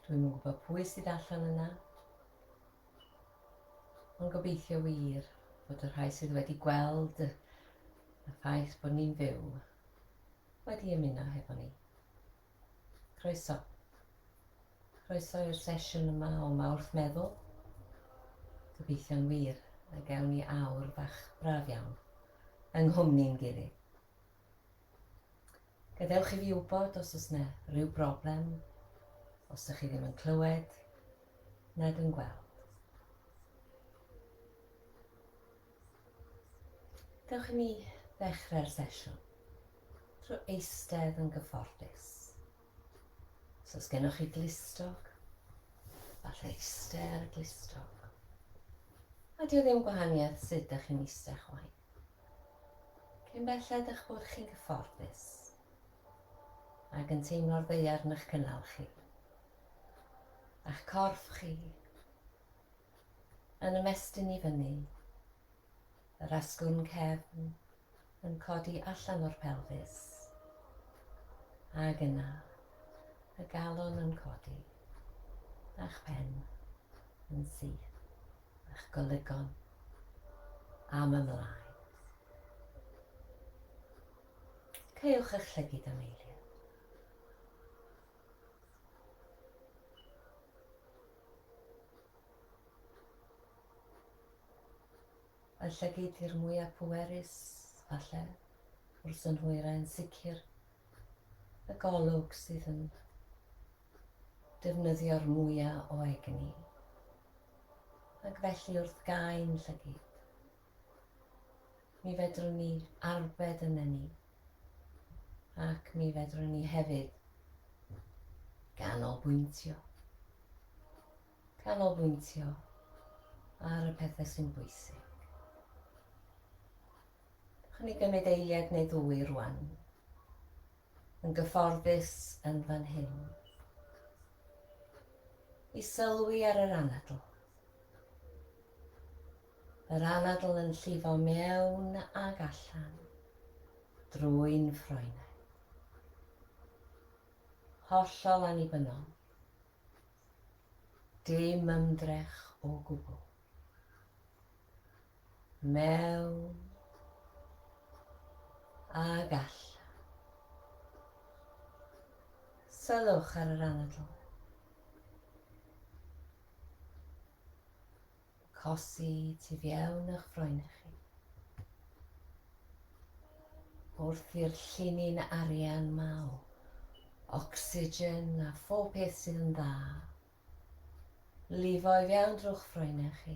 Dwi'm yn gwybod pwy sydd allan yna, ond gobeithio wir bod y rhai sydd wedi gweld y ffaith bod ni'n fyw wedi ymuno hefo ni. Croeso. Croeso i'r sesiwn yma o Mawrth Meddwl. Gobeithio'n wir y gewn ni awr fach braf iawn yng nghwmni'n gilydd. Gadewch i fi wybod os oes 'na ryw broblem, os ydych chi ddim yn clywed nag yn gweld. Dewch i ni ddechrau'r sesiwn drwy eistedd yn gyfforddus. Os oes gennych chi glustog, falle eistedd ar y glustog. A dio ddim gwahaniaeth sut ydych chi'n eistedd chwaith. Cyn belled eich bod chi'n gyfforddus ac yn teimlo'r ddaear yn eich cynnal chi, a'ch corff chi yn ymestyn i fyny, yr asgwrn cefn yn codi allan o'r pelfis, ac yna y galon yn codi, a'ch pen yn syth. A'ch golygon am ymlaen. Caewch eich llygyd am eiliad. Y llygyd i'r mwyaf pwerus, falle, o'r synhwyrau yn sicr, y golwg sydd yn defnyddio'r mwya o egni, ac felly wrth gau'n llygid, mi fedrwn ni arbed yn ynni, ac mi fedrwn ni hefyd ganolbwyntio. Canolbwyntio ar y pethau sy'n bwysig. Dewch i ni gymryd eiliad neu ddwy rwan yn gyfforddus yn fan hyn. I sylwi ar yr anadl. Yr anadl yn llifo mewn ag allan drwy'n ffroenau. Hollol annibynnol. Dim ymdrech o gwbl. Mewn ag allan. Sylwch ar yr anadl. Cosi tu fewn eich ffroenau chi. Wrth i'r llinyn arian ma o ocsigen a phob peth sydd yn dda Lifo i fewn drw'ch ffroenau chi,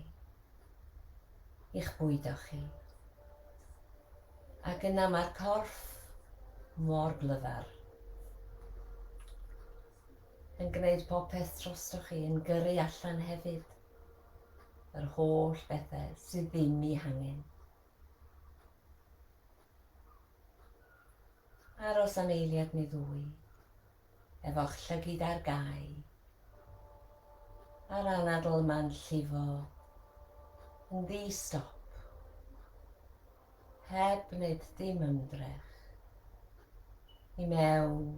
i'ch bwydo chi. Ac yna mae'r corff mor glyfar yn gwneud popeth drostoch chi, yn gyrru allan hefyd yr holl bethau sydd ddim i hangen. Aros am eiliad neu ddwy. Efo'ch llygid ar gau, a'r anadl yma'n llifo yn ddi-stop, heb wneud dim ymdrech, i mewn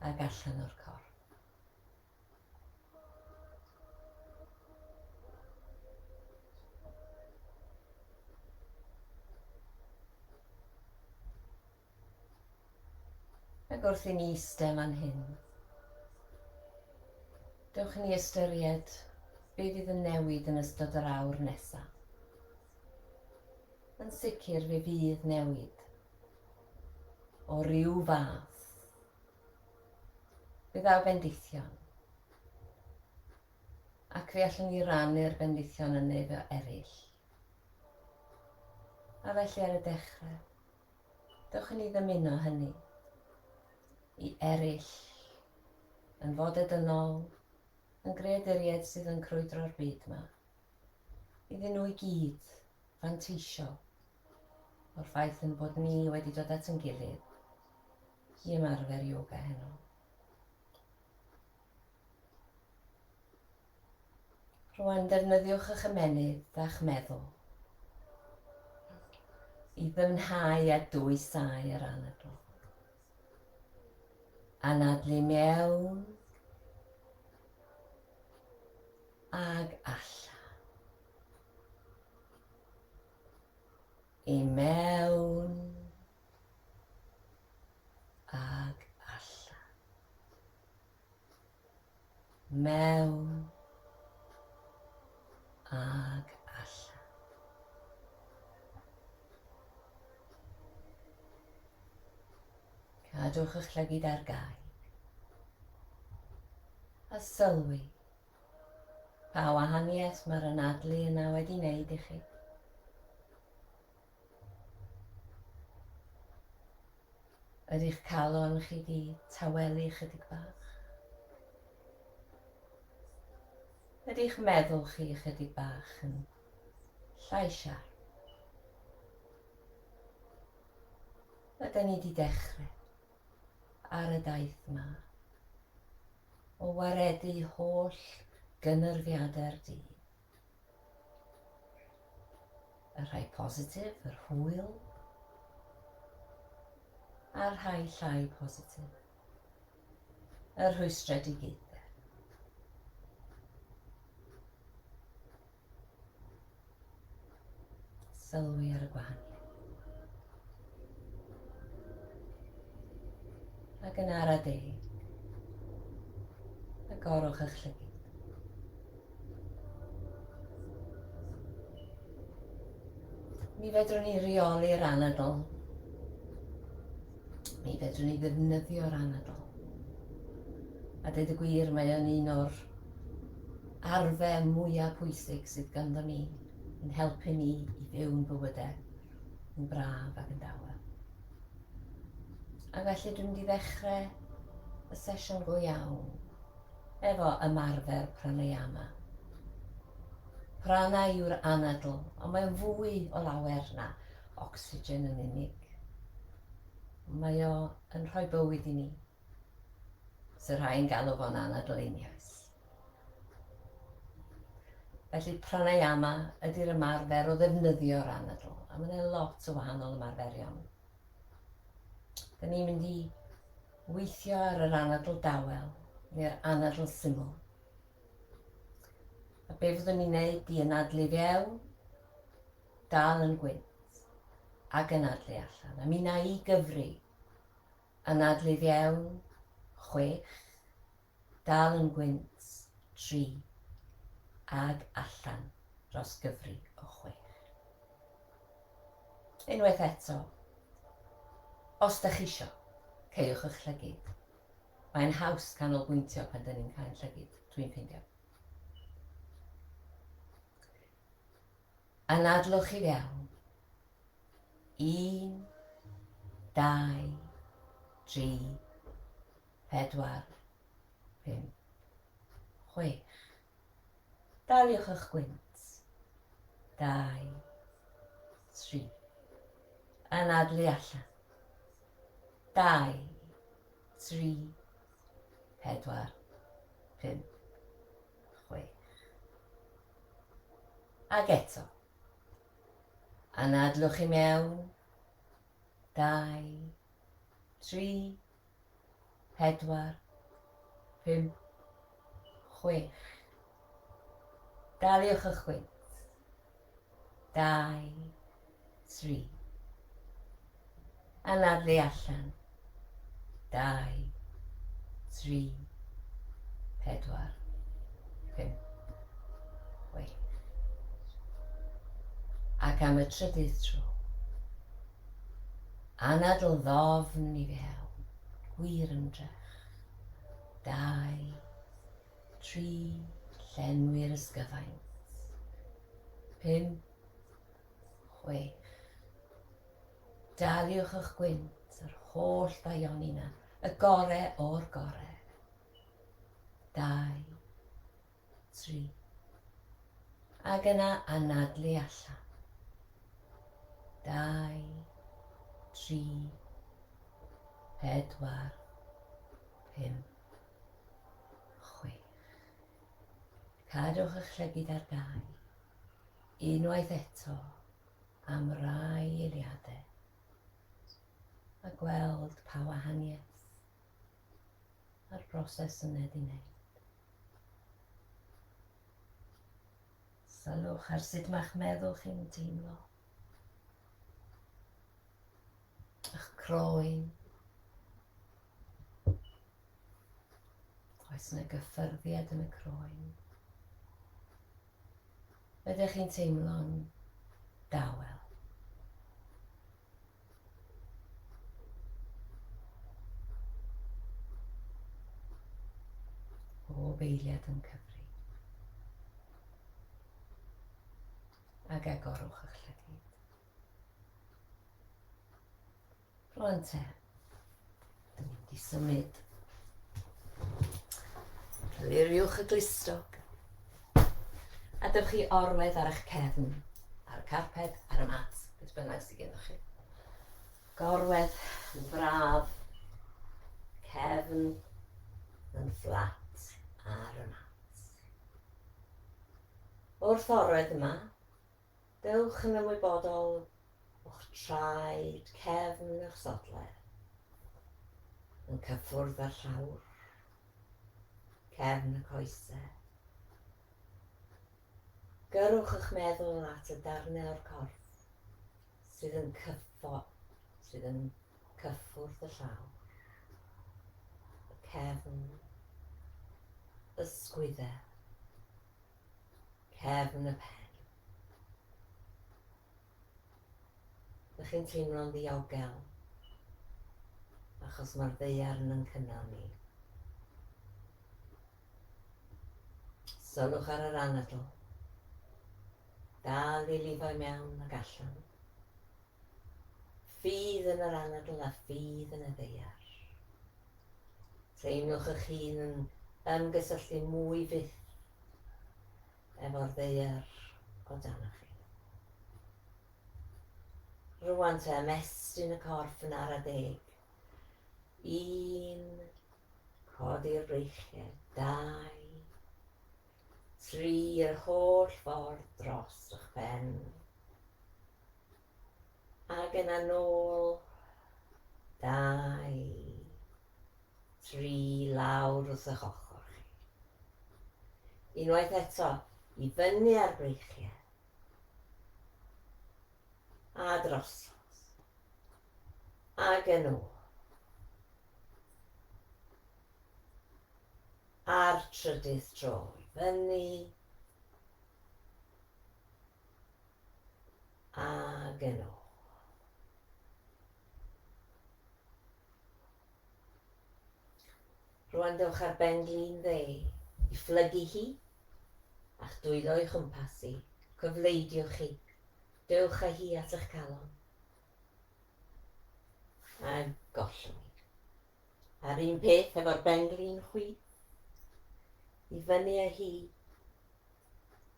ag allan o'r corff. Ac wrth i ni eistedd fan hyn, dewch i ni ystyried be fydd yn newid yn ystod yr awr nesaf. Yn sicr fe fydd newid o ryw fath. Fe ddaw bendithion. Ac fe allwn ni rannu'r bendithion yna efo eraill. A felly ar y dechrau, Dewch i ni ddymuno hynny i eraill, yn fodau dynol, yn greaduriaid sydd yn crwydro'r byd yma, iddyn nhw i gyd fanteisio o'r ffaith yn bod ni wedi dod at yn gilydd i ymarfer yoga heno. Rwan, defnyddiwch eich ymennydd a'ch meddwl i ddyfnhau a dwysáu yr anadl. Anadlu mewn Ag allan. I mewn. Ag allan. Mewn. Ag allan. Cadwch eich llygyd ar gau. A sylwi pa wahaniaeth mae'r anadlu yna wedi wneud i chi. Ydy'ch calon chi di tawelu chydig bach? Ydy'ch meddwl chi chydig bach yn llai siarp? Ydy ni di dechrau ar y daith yma o waredu holl gynyrfiadau'r dydd. Y rhai positif, yr hwyl, a'r rhai llai positif, y rhwystredigaethau. Sylwi ar y gwahaniaeth. Ac yn ara deg, agorwch eich llygyd. Mi fedrwn ni reoli'r anadl. Mi fedrwn ni ddefnyddio'r anadl. A dweud y gwir, mae o'n un o'r arfer mwyaf pwysig sydd ganddo ni yn helpu ni i fyw'n bywydau yn braf ac yn dawel. A felly dwi'n mynd i ddechrau y sesiwn go iawn efo ymarfer pranayama. Prana yw'r anadl, ond mae'n fwy o lawer na ocsigen yn unig. Mae o yn rhoi bywyd i ni. Sy'n rhai yn galw fo'n anadl einioes. Felly pranayama ydy'r ymarfer o ddefnyddio'r anadl, a mae yna lot o wahanol ymarferion. Da ni'n mynd i weithio ar yr anadl dawel, neu'r anadl syml. A be fyddwn ni'n neud di anadlu fewn, dal yn gwynt, ac anadlu allan. A mi na i gyfri. Anadlu fewn, chwech, Dal yn gwynt, tri, ag allan dros gyfri o chwech. Unwaith eto, os da chi isio, caewch eich llygid. Mae'n haws canolbwyntio pan da ni'n cau'n llygid, dwi'n ffeindio. Anadlwch i fewn. Un, dau, tri, pedwar, pump, chwech. Daliwch eich gwynt. Dau, tri. Anadlu allan. Dau, tri, pedwar, pump, chwech. Ac eto. Anadlwch i mewn. Dau, tri, pedwar, pump, chwech. Daliwch y chwynt. Dau, tri. Anadlu allan. Dau, tri, pedwar, pump, chwech. Ac am y trydydd tro. Anadl ddofn i fewn, gwir ymdrech. Dau, tri, llenwi'r ysgyfaint. Pump, chwech. Daliwch eich gwynt, yr holl ddaioni 'na, y gore o'r gore. Dau, tri. Ac yna anadlu allan. Dau, tri, pedwar, pump, chwech. Cadwch eich llygyd ar gau. Unwaith eto am rai eiliadau a gweld pa wahaniaeth mae'r broses yna wedi wneud. Sylwch ar sut mae'ch meddwl chi'n teimlo. Eich croen. Oes yna gyffyrddiad yn y croen? Ydych chi'n teimlo'n dawel? Pob eiliad yn cyfri. Ac agorwch eich llygyd. Rwan te, dyn ni'n mynd i symud. Cliriwch y glustog. A dewch i orwedd ar eich cefn, ar y carped, ar y mat, beth bynnag sydd gennych chi. Gorwedd yn braf, cefn yn fflat ar y mat. Wrth orwedd yma, dewch yn ymwybodol o'ch traed, cefn a'ch sodle yn cyffwrdd â'r llawr, cefn y coesau. Gyrrwch eich meddwl at y darnau o'r corff sydd yn cyffo, sydd yn cyffwrdd y llawr, y cefn, y sgwyddau, cefn y pen. Ydych chi'n teimlo'n ddiogel achos mae'r ddaear yn cynnal ni. Sylwch ar yr anadl. Dal i lifo i mewn ac allan. Ffydd yn yr anadl a ffydd yn y ddaear. Teimlwch eich hun yn ymgysylltu mwy fyth efo'r ddaear o danoch chi. Rwan te, ymestyn y corff yn ara deg. Un, codi'r breichiau, dau, tri, yr holl ffordd dros eich pen. Ac yna nôl, dau, tri, lawr wrth eich ochr chi. Unwaith eto, i fyny ar breichiau. A drosodd. Ac yn ôl. A'r trydydd tro, i fyny. Ac yn ôl. Rwan dewch ar ben glin dde i phlygu hi, a'ch dwylo o'i chwmpas hi, cofleidiwch hi, dewch â hi at eich calon. A gollwng hi. A'r un peth efo'r benglin chwith, i fyny â hi,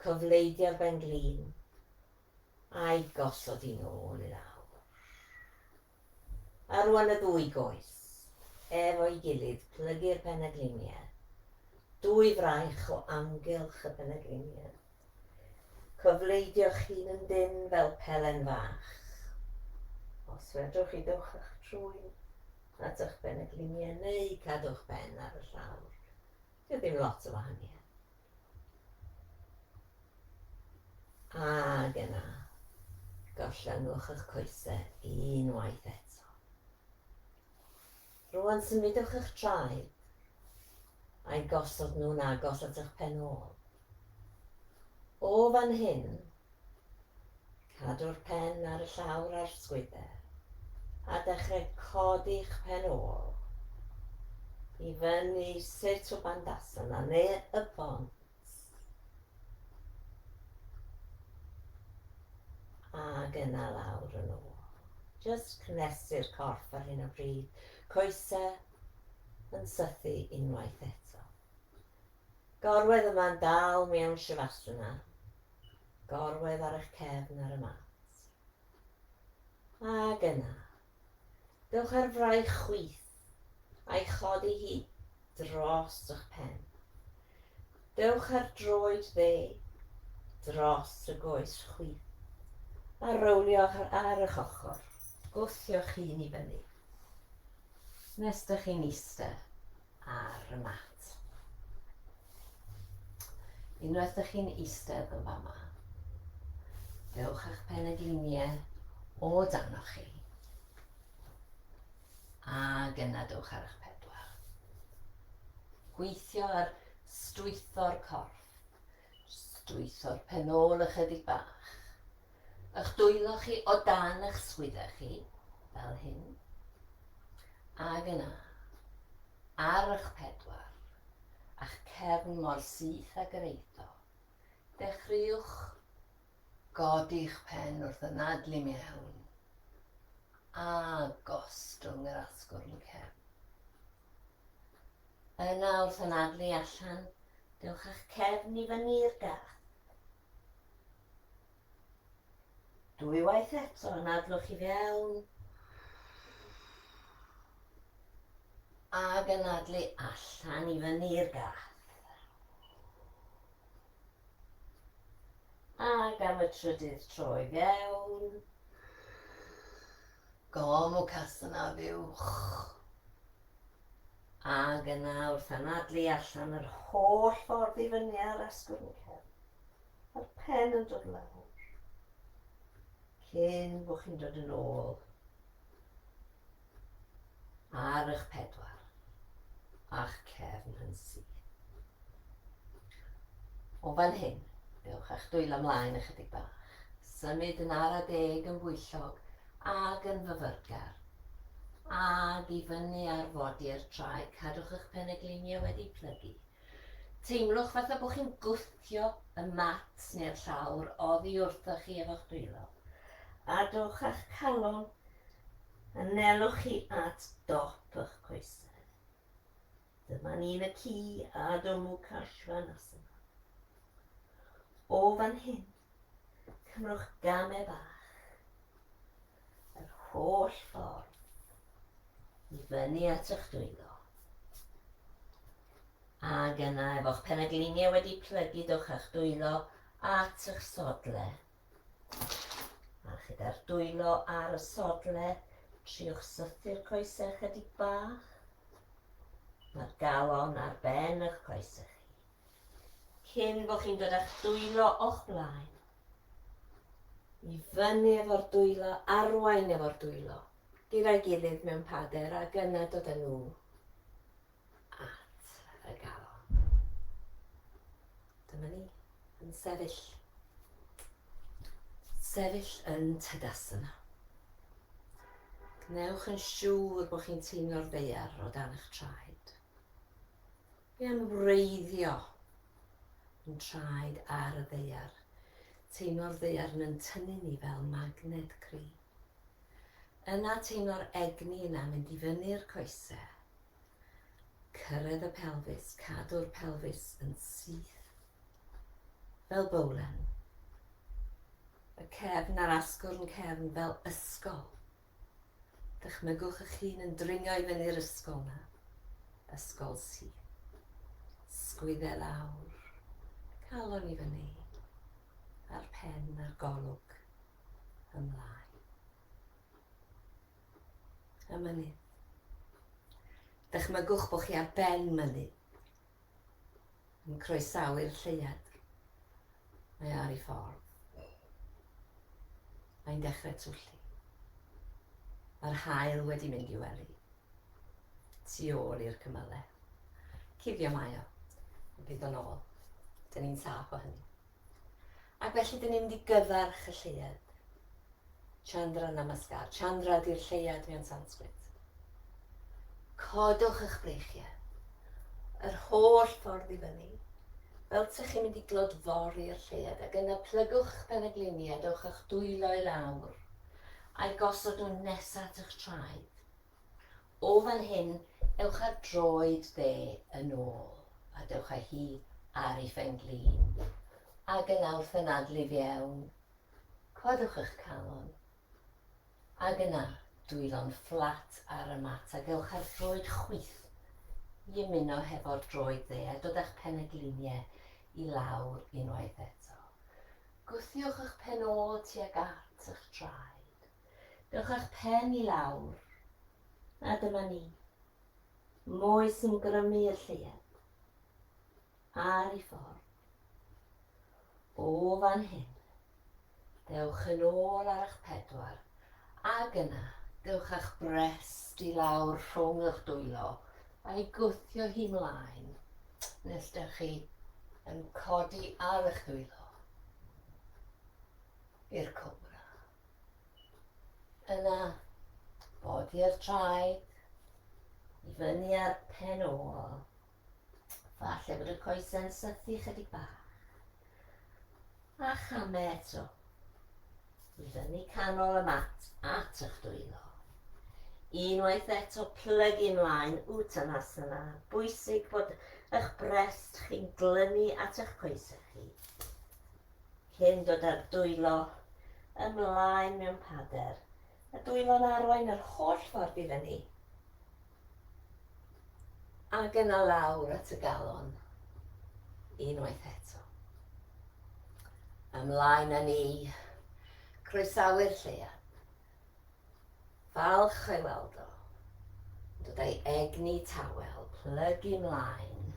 cofleidio'r benglin, a'i gosod hi'n ôl i lawr. A rwan y ddwy goes, efo'i gilydd, plygu'r penagliniau. Dwy fraich o amgylch y penagliniau. Cofleidio'ch hun yn dynn fel pelen fach. Os fedrwch chi dewch â'ch trwyn at eich penagliniau neu cadw'ch pen ar y llawr. Dyw ddim lot o wahaniaeth. Ac yna, gollyngwch eich coesau unwaith eto. Rwan symudwch eich traed a'i gosod nhw'n agos at eich pen ôl. O fan hyn, cadw'r pen ar y llawr a'r sgwydde a dechrau codi'ch pen ôl i fyny Setu Bandhasana neu y bont. Ac yna lawr yn ôl. Just cnesu'r corff ar hyn o bryd. Coesau yn sythu unwaith eto. Gorwedd yma'n dal mewn Shavasana. Gorwedd ar eich cefn ar y mat. Ac yna, dewch ar fraich chwith a'i chodi hi dros eich pen. Dewch ar droed dde dros y goes chwith a rowlio'ch ar eich ochr. Gwthio'ch hun i fyny nes dych chi'n eistedd ar y mat. Unwaith dych chi'n eistedd yn fama, Dewch â'ch penegliniau o danoch chi. Ac yna dewch ar eich pedwar. Gweithio ar strwytho'r corff. Strwytho'r pen ôl ychydig bach. Eich dwylo chi o dan eich sgwyddau chi, fel hyn. Ac yna, ar eich pedwar, a'ch cefn mor syth ag yr eiddo. Dechreuwch godi'ch pen wrth anadlu mewn a gostwng yr asgwrn cefn. Yna wrth anadlu allan, dewch â'ch cefn i fyny i'r gath. Dwywaith eto, anadlwch i fewn. Ac anadlu allan i fyny i'r gath. Ac am y trydydd tro i fewn. Gomukhasana fuwch. Ac yna wrth anadlu allan yr holl ffordd i fyny ar asgwrn cefn. A'r pen yn dod lawr. Cyn bod chi'n dod yn ôl ar eich pedwar a'ch cefn yn syth. O fan hyn, dewch â'ch dwylo ymlaen ychydig bach. Symud yn ara deg yn bwyllog ag yn fyfyrgar. Ag i fyny ar fodi'r traed, cadwch eich penegliniau wedi plygu. Teimlwch fatha bod chi'n gwthio y mat neu'r llawr oddi wrthoch chi efo'ch dwylo. A dowch â'ch calon a nelwch chi at dop eich coesau. Dyma ni'n y ci Adho Mukha Svanasana. O fan hyn, cymrwch gamau bach yr holl ffordd i fyny at eich dwylo. Ac yna, efo'ch penegliniau wedi plygu, dewch â'ch dwylo at eich sodle. A chyda'r dwylo ar y sodle, triwch sythu'r coesau ychydig bach. Mae'r galon ar ben eich coesau chi. Cyn bod chi'n dod â'ch dwylo o'ch blaen, i fyny efo'r dwylo, arwain efo'r dwylo, gyda'i gilydd mewn pader ac yna dod â nhw at y galon. Dyma ni, yn sefyll. Sefyll yn Tadasana. Gwnewch yn siŵr bod chi'n teimlo'r ddaear o dan eich traed. Be am wreiddio yn traed ar y ddaear? Teimlo'r ddaear yn tynnu ni fel magned cry. Yna teimlo'r egni yna mynd i fyny'r coesau. Cyrraedd y pelfis, cadw'r pelfis yn syth fel bowlen. Y cefn a'r asgwrn cefn fel ysgol. Dychmygwch eich hun yn dringo i fyny'r ysgol 'na. Ysgol syth. Sgwydde lawr. Calon i fyny. A'r pen a'r golwg ymlaen. Y mynydd. Dychmygwch bod chi ar ben mynydd. Yn croesawu'r lleuad. Mae ar ei ffordd. Mae'n dechrau twllu. Mae'r haul wedi mynd i'w wely. Tu ôl i'r cymylau. Cuddio mae o. Ond bydd o'n ôl. Dyn ni'n saff o hynny. Ac felly dyn ni'n mynd i gyfarch y lleuad. Chandra Namaskar. Chandra ydy'r lleuad mewn Sanskrit. Codwch eich breichiau. Yr holl ffordd i fyny. Fel ty chi'n mynd i glodfori'r lleuad ac yna plygwch eich penegliniau, dewch â'ch dwylo i lawr a'i gosod nhw nesa at eich traed. O fan hyn, ewch â'r droed dde yn ôl a dewch â hi ar ei phen-glin. Ac yna wrth anadlu fewn, Codwch eich calon. Ag yna, dwylo'n fflat ar y mat a gewch ar droed chwith i ymuno hefo'r droed dde a dod â'ch penegliniau i lawr unwaith eto. Gwthiwch eich pen ôl tuag at eich traed. Dewch â'ch pen i lawr. A dyma ni. Mwy sy'n grymu i'r lleuad. Ar ei ffordd. O fan hyn. Dewch yn ôl ar eich pedwar, ac yna dewch â'ch brest i lawr rhwng eich dwylo a'i gwthio hi mlaen nes dych chi yn codi ar eich dwylo i'r cobra. Yna, bodi'r traed i fyny ar pen ôl. Falle bod y coesau'n sythu chydig bach. A chamau eto. I fyny canol y mat at eich dwylo. Unwaith eto plygu mlaen, Uttanasana. Bwysig bod eich brest chi'n glynu at eich coesau chi. Cyn dod â'r dwylo ymlaen mewn pader. Y dwylo'n arwain yr holl ffordd i fyny. Ac yna lawr at y galon, unwaith eto. Ymlaen â ni, croesawu'r lleuad. Falch o'i weld o. Dod â'i egni tawel, plygu mlaen.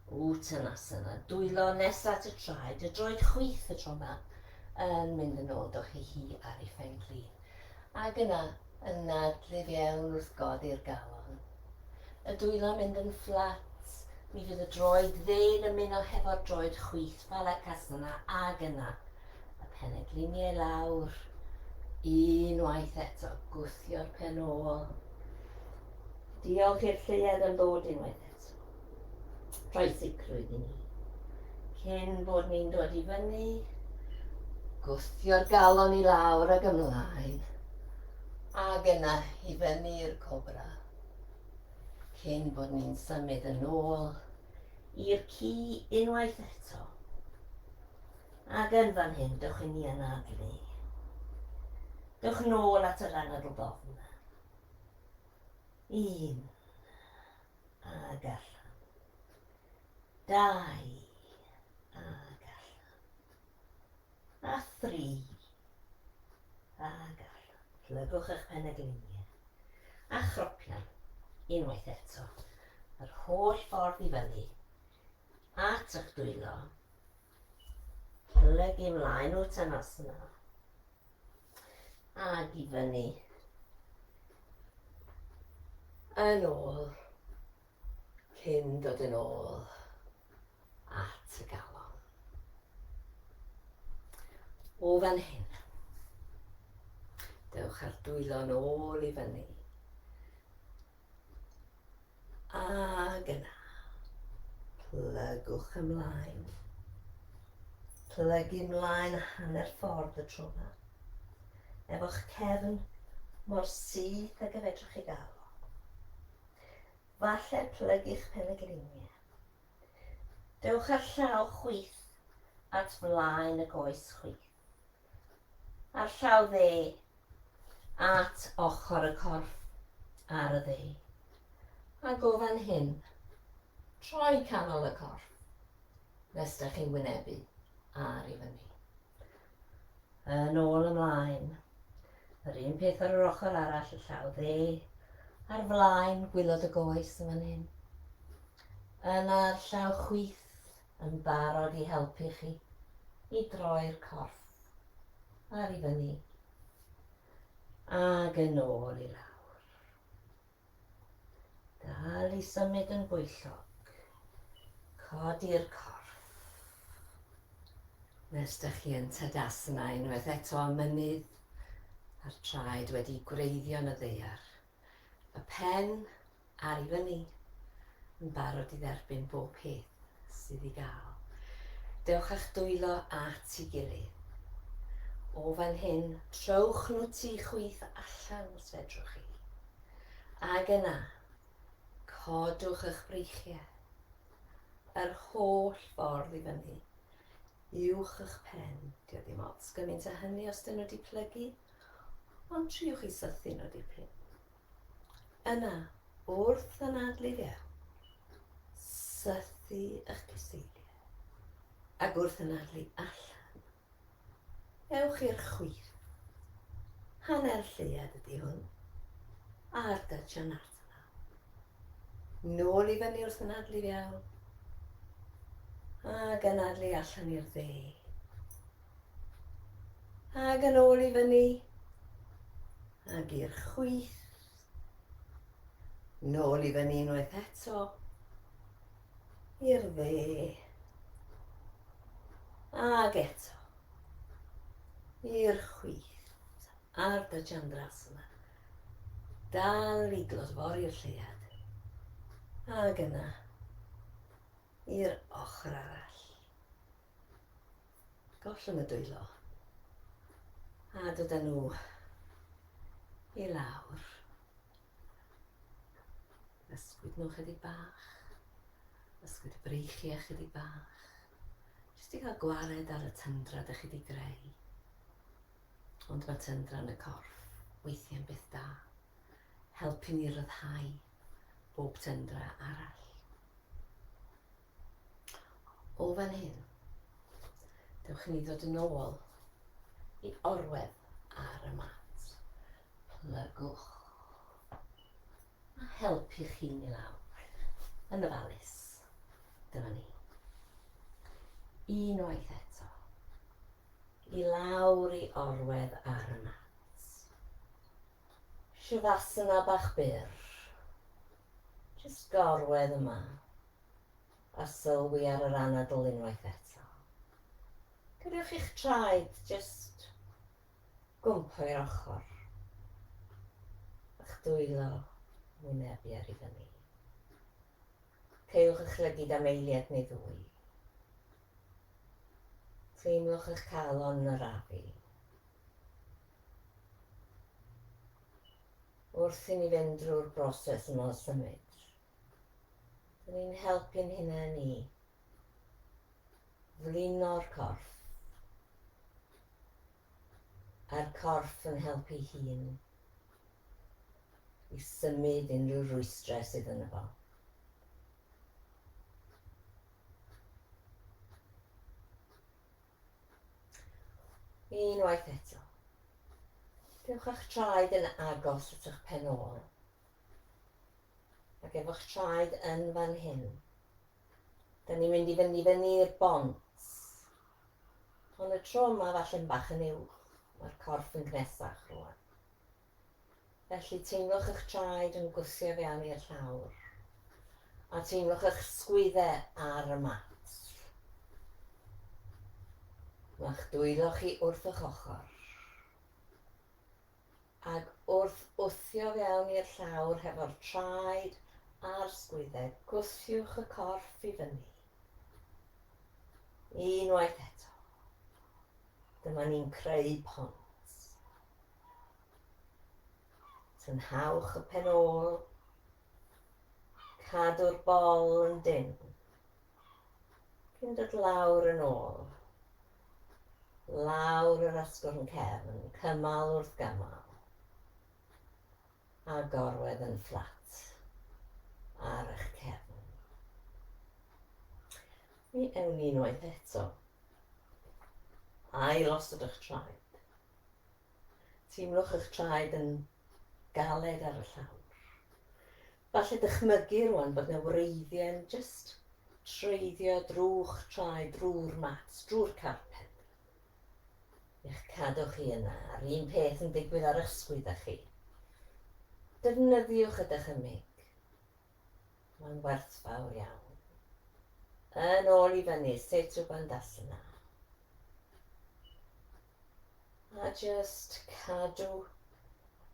Uttanasana, dwylo nesa at y traed, y droed chwith y tro yma, yn mynd yn ôl, dowch chi hi ar ei phen-glin. Ac yna, anadlu fewn wrth godi'r galon. Y dwylo'n mynd yn fflat, mi fydd y droed dde'n ymuno hefo'r droed chwith, Phalakasana, ac yna, y penegliniau lawr, unwaith eto, gwthio'r pen ôl. Diolch i'r lleuad am ddod unwaith eto. Rhoi sicrwydd i ni. Cyn bod ni'n dod i fyny, gwthio'r galon i lawr ag ymlaen, ag yna i fyny i'r cobra. Cyn bod ni'n symud yn ôl i'r ci unwaith eto. Ac yn fan hyn, dewch i ni anadlu. Dewch nôl at yr anadl ddofn. Un. Ag allan. Dau. Ag allan. A thri. Ag allan. Plygwch eich penegliniau. A chropian. Unwaith eto. Yr holl ffordd i fyny. At eich dwylo. Plygu ymlaen Uttanasana. Ag i fyny. Yn ôl. Cyn dod yn ôl at y galon. O fan hyn, dewch â'r dwylo'n ôl i fyny. Ac yna, plygwch ymlaen. Plygu ymlaen hanner ffordd y tro yma. Efo'ch cefn mor syth ag y fedrwch chi gael o. Falle plygu'ch penegliniau. Dewch â'r llaw chwith at flaen y goes chwith. A'r llaw dde at ochr y corff ar y dde. Ac o fan hyn, troi canol y corff nes da chi'n wynebu ar i fyny. Yn ôl ymlaen. Yr un peth ar yr ochr arall, y llaw dde ar flaen gwylod y goes yn fan hyn. Yna'r llaw chwith yn barod i helpu chi i droi'r corff ar i fyny ag yn ôl i lawr. Dal i symud yn bwyllog. Codi'r corff. Nes dych chi yn Tadasana unwaith eto y mynydd a'r traed wedi gwreiddio yn y ddaear. Y pen ar i fyny, yn barod i dderbyn bob peth sydd i gael. Dewch â'ch dwylo at ei gilydd. O fan hyn, trowch nhw tu chwith allan os fedrwch chi. Ag yna, codwch eich breichiau yr holl ffordd i fyny, uwch eich pen. Dio ddim ots gymaint â hynny os dyn nhw wedi plygu, ond triwch i sythu nhw dipyn. Yna, wrth anadlu fewn, sythu eich cyseiliau, ac wrth anadlu allan, ewch i'r chwith. Hanner lleuad ydy hwn, Ardha Chandrasana. Nôl i fyny wrth anadlu fewn, ac anadlu allan i'r dde. Ac yn ôl i fyny. Ac i'r chwith. Nôl i fyny unwaith eto. I'r dde. Ac eto. I'r chwith. Ardha Chandrasana. Dal i glodfori'r lleuad. Ac yna i'r ochr arall. Gollwng y dwylo. A dod â nhw i lawr. Ysgwyd nhw chydig bach. Ysgwyd y breichiau chydig bach. Jyst i gael gwared ar y tyndra dych chi wedi greu. Ond mae tyndra yn y corff weithiau'n beth da. Helpu ni ryddhau bob tyndra arall. O fan hyn, dewch i ni ddod yn ôl i orwedd ar y mat. Plygwch a helpu'ch hun i lawr yn ofalus. Dyma ni. Unwaith eto. I lawr i orwedd ar y mat. Shavasana bach byr. Jyst gorwedd yma a sylwi ar yr anadl unwaith eto. Gadewch i'ch traed jyst gwmpo i'r ochr. A'ch dwylo wynebu ar i fyny. Caewch eich llygid am eiliad neu ddwy. Teimlwch eich calon yn arafu. Wrth i ni fynd drwy'r broses yma o symud, dyn ni'n helpu'n hunain i flino'r corff, a'r corff yn helpu hun i symud unrhyw rwystrau sydd yno fo. Unwaith eto. Dewch â'ch traed yn agos at eich pen ôl. Ac efo'ch traed yn fan hyn. Da ni'n mynd i fynd i fyny i'r bont. Ond y tro yma falle'n bach yn uwch. Mae'r corff yn gnesach rwan. Felly teimlwch eich traed yn gwthio fewn i'r llawr. A teimlwch eich sgwyddau ar y mat. Mae'ch dwylo chi wrth eich ochr. Ac wrth wthio fewn i'r llawr hefo'r traed a'r sgwyddau, gwthiwch y corff i fyny. Unwaith eto. Dyma ni'n creu pont. Tynhawch y pen ôl. Cadw'r bol yn dynn. Cyn dod lawr yn ôl. Lawr yr asgwrn cefn, cymal wrth gymal. A gorwedd yn fflat ar eich cefn. Mi ewn ni unwaith eto. Ail osod eich traed. Teimlwch eich traed yn galed ar y llawr. Falle dychmygu rwan bod 'na wreiddiau'n jyst treiddio drwy'ch traed, drwy'r mat, drwy'r carped. I'ch cadw chi yna, a'r un peth yn digwydd ar eich sgwyddau chi. Defnyddiwch y dychymyg. Mae'n werthfawr iawn. Yn ôl i fyny, Setu Bandhasana. A jyst cadw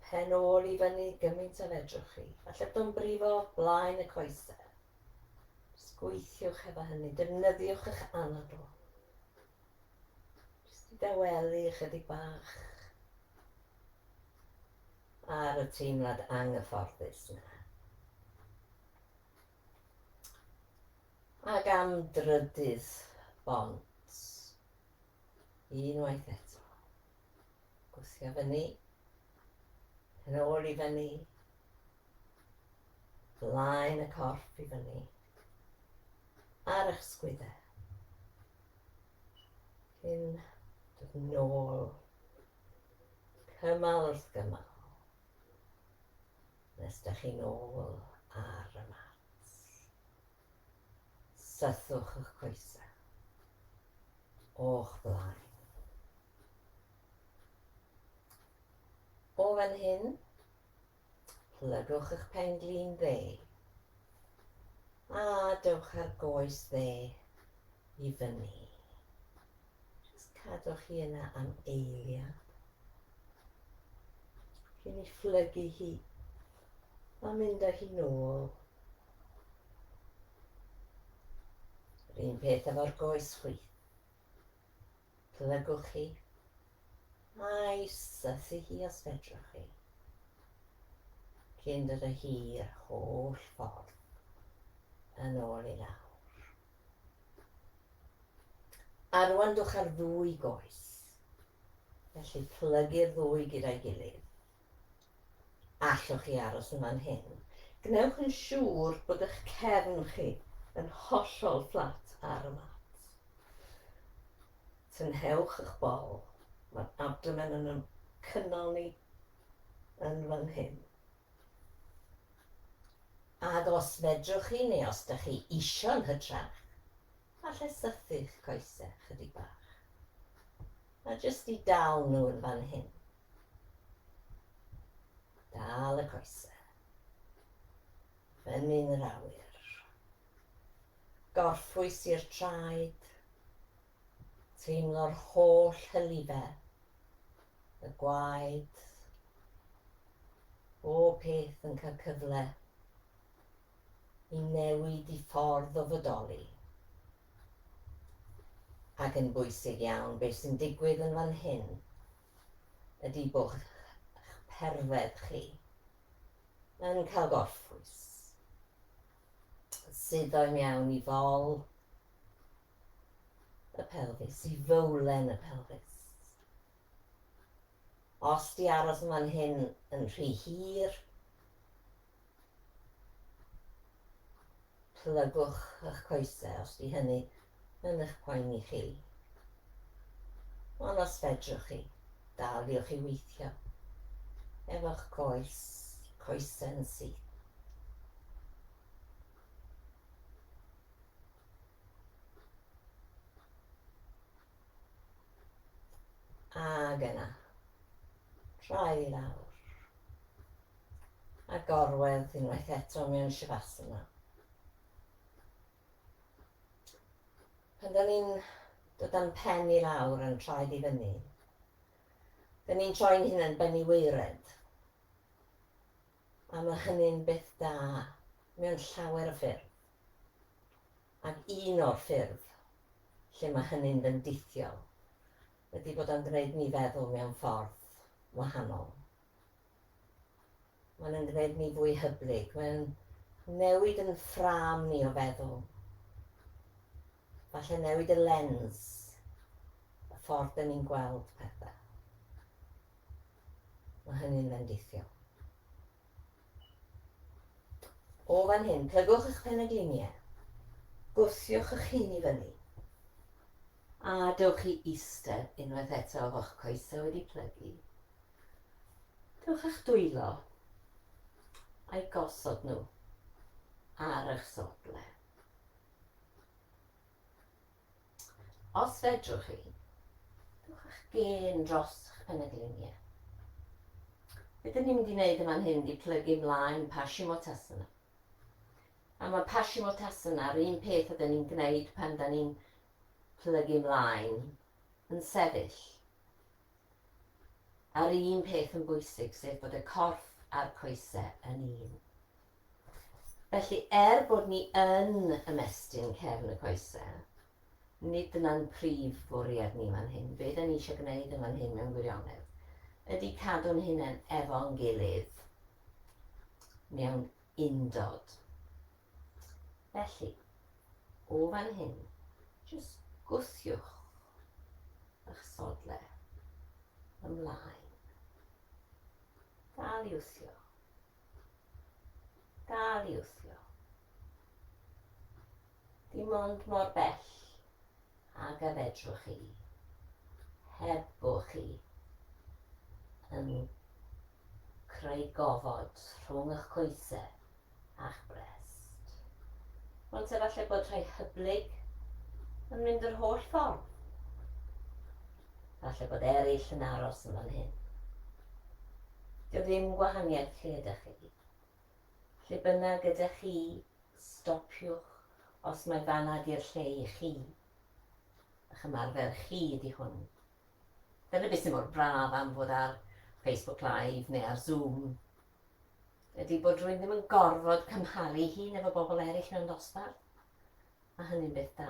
pen ôl i fyny gymaint a fedrwch chi. Falle bod o'n brifo blaen y coesau. Jyst gweithiwch efo hynny. Defnyddiwch eich anadl. Jyst i dawelu ychydig bach ar y teimlad anghyfforddus yna. Ac am drydydd bont. Unwaith eto. Gwthio fyny. Yn ôl i fyny. Blaen y corff i fyny. Ar eich sgwyddau. Cyn dod nôl. Cymal wrth gymal. Nes da chi nôl ar y mat. Sythwch eich coesau o'ch blaen. O fan hyn, plygwch eich pen-glin dde. A dewch â'r goes dde i fyny. Jyst cadwch hi yna am eiliad. Cyn i phlygu hi a mynd â hi nôl. Yr un peth efo'r goes chwith. Plygwch hi a'i sythu hi os fedrwch chi. Cyn dod â hi'r holl ffordd yn ôl i lawr. A rwan dwch ar ddwy goes. Felly plygu'r ddwy gyda'i gilydd. Allwch chi aros yn fan hyn. Gwnewch yn siŵr bod eich cefn chi yn hollol fflat ar y mat. Tynhewch eich bol. Mae'r abdomen yn cynnal ni yn fan hyn. Ag os fedrwch chi neu os dych chi isio yn hytrach, falle sythu'ch coesau chydig bach. A jyst i dal nhw yn fan hyn. Dal y coesau. Fyny'n yr awyr. Gorffwys i'r traed. Teimlo'r holl hylifau. Y gwaed. Bob peth yn cael cyfle i newid i ffordd o fodoli. Ac yn bwysig iawn, beth sy'n digwydd yn fan hyn ydy bod eich perfedd chi yn cael gorffwys. Suddo i mewn i fol y pelfis, i fowlen y pelfis. Os di aros yn fan hyn yn rhy hir, plygwch eich coesau os di hynny yn eich poeni chi. Ond os fedrwch chi, daliwch i weithio efo'ch coes, coesau'n syth. Ag yna, traed i lawr. A gorwedd unwaith eto mewn Shavasana. Pan da ni'n dod â'n pen i lawr a'n traed i fyny, da ni'n troi'n hunain ben i waered. A mae hynny'n beth da mewn llawer o ffyrdd. Ac un o'r ffyrdd lle mae hynny'n fendithiol ydy bod o'n gwneud ni feddwl mewn ffordd wahanol. Mae'n yn gwneud ni fwy hyblyg, mae'n newid yn ffrâm ni o feddwl. Falle newid y lens, y ffordd dyn ni'n gweld pethau. Mae hynny'n fendithiol. O fan hyn, plygwch eich penegliniau, gwthiwch eich hun i fyny, a dewch i eistedd unwaith eto efo'ch coesau wedi plygu. Dewch â'ch dwylo a'i gosod nhw ar eich sodle. Os fedrwch chi, dewch â'ch gên dros eich penegliniau. Be dyn ni'n mynd i wneud yn fan hyn di plygu mlaen Paschimottasana. A mae Paschimottasana yr un peth ydyn ni'n gwneud pan da ni'n plygu mlaen yn sefyll. A'r un peth yn bwysig, sef bod y corff a'r coesau yn un. Felly, er bod ni yn ymestyn cefn y coesau, nid dyna'n prif fwriad ni fan hyn. Be da ni eisiau gwneud yn fan hyn mewn gwirionedd ydy cadw'n hunain efo'n gilydd mewn undod. Felly, o fan hyn, jyst gwthiwch eich sodle ymlaen. Dal i wthio. Dal i wthio. Dim ond mor bell ag a fedrwch chi, heb bo chi yn creu gofod rhwng eich coesau a'ch brest. Ond te falle bod rhai hyblyg yn mynd yr holl ffordd. Falle bod eraill yn aros yn fan hyn. Dio ddim gwahaniaeth lle ydych chi. Lle bynnag ydych chi, stopiwch os mae fanna di'r lle i chi. Ych ymarfer chi ydi hwn. Dyna beth sy'n mor braf am fod ar Facebook Live neu ar Zoom, ydy bod rwy'n ddim yn gorfod cymharu hun efo bobl eraill mewn dosbarth. Mae hynny'n beth da.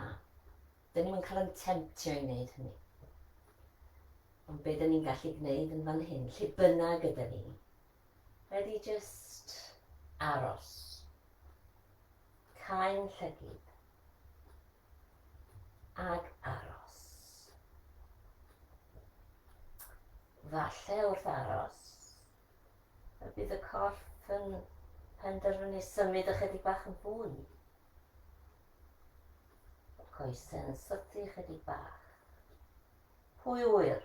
Dyn ni'n cael yn temtio i wneud hynny. Ond be dyn ni'n gallu gwneud yn fan hyn, lle bynnag ydyn ni, ydy just aros. Cau'n llygyd. Ag aros. Falle wrth aros, y bydd y corff yn penderfynu symud ychydig bach yn fwy. Y coesau yn sythu ychydig bach. Pwy ŵyr?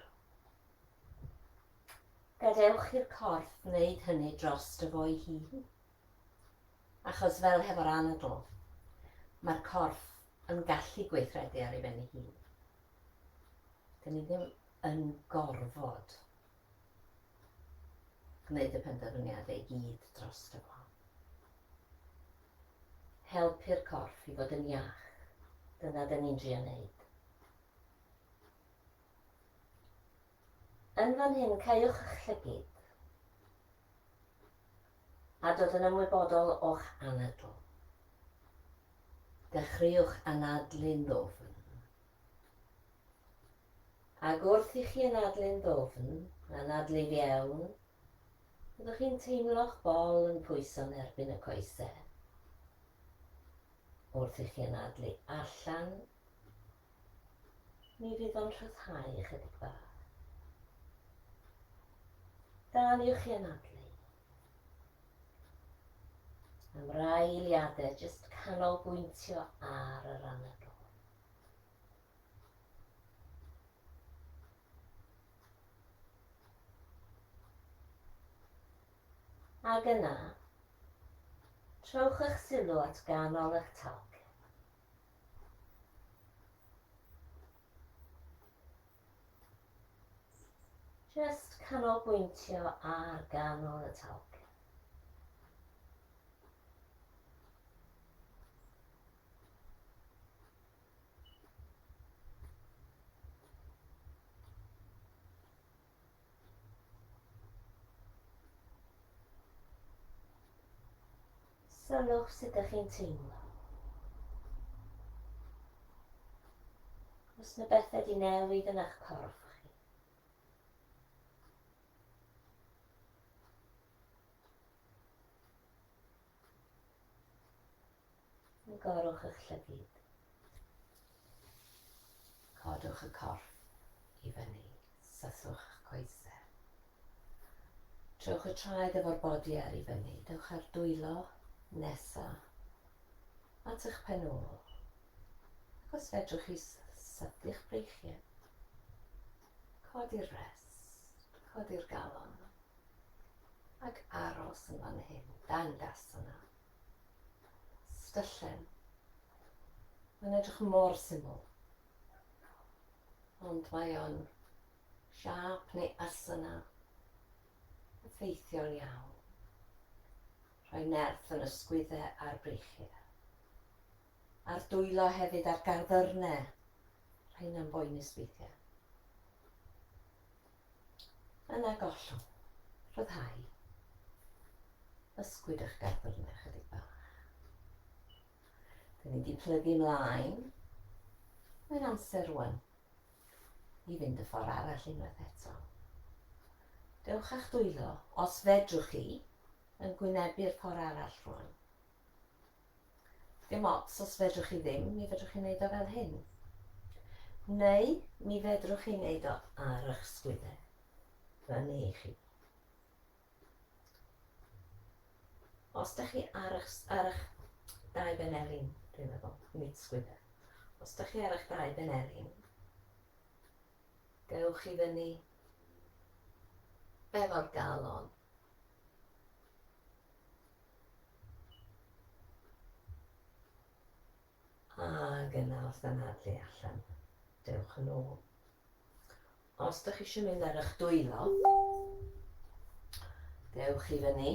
Gadewch i'r corff wneud hynny dros dy fo'i hun. Achos fel hefo'r anadl, mae'r corff yn gallu gweithredu ar ei ben ei hun. Dyn ni ddim yn gorfod gwneud y penderfyniadau i gyd dros dy fo. Helpu'r corff i fod yn iach. Dyna dyn ni'n drio wneud. Yn fan hyn, caewch eich llygyd a dod yn ymwybodol o'ch anadl. Dechreuwch anadlu'n ddwfn. Ac wrth i chi anadlu'n ddwfn, anadlu fewn, byddwch chi'n teimlo'ch bol yn pwyso'n erbyn y coesau. Wrth i chi anadlu allan, Mi fydd o'n rhyddhau ychydig bach. Daliwch chi anadlu. Am rai eiliadau, jyst canolbwyntio ar yr anadl. Ac yna, trowch eich sylw at ganol eich talcen. Just canolbwyntio ar ganol y talcen. Sylwch sut ydych chi'n teimlo. Os yna bethau wedi newid yn eich corff chi. Agorwch eich llygyd. Codwch y corff i fyny. Sythwch eich coesau. Trowch y traed efo'r bodi ar i fyny. Dewch â'r dwylo nesa at eich pen ôl. Ac os fedrwch chi sythu'ch breichiau, codi'r rest, codi'r galon, ac aros yn fan hyn, Dandasana. Styllen. Mae'n edrych mor syml. Ond mae o'n siâp neu asana effeithiol iawn. Rhoi nerth yn ysgwyddau a'r breichiau. A'r dwylo hefyd a'r garddyrnau. Rheina'n boenus weithiau. Yna gollwng, rhyddhau. Ysgwyd eich garddyrnau chydig bach. Dyn ni wedi plygu mlaen. Mae'n amser rwan i fynd y ffordd arall unwaith eto. Dewch â'ch dwylo, os fedrwch chi, yn gwynebu'r ffordd arall rwan. Dim ots os fedrwch chi ddim, mi fedrwch chi wneud o fel hyn. Neu mi fedrwch chi wneud o ar eich sgwyddau. Fyny i chi. Os da chi ar eich, ar eich dau benelin, dwi'n meddwl, nid sgwyddau. Os da chi ar eich dau benelin, dewch i fyny efo'r galon. Ac yna wrth anadlu allan, dewch yn ôl. Os ydych chi eisiau mynd ar eich dwylo, Dewch i fyny.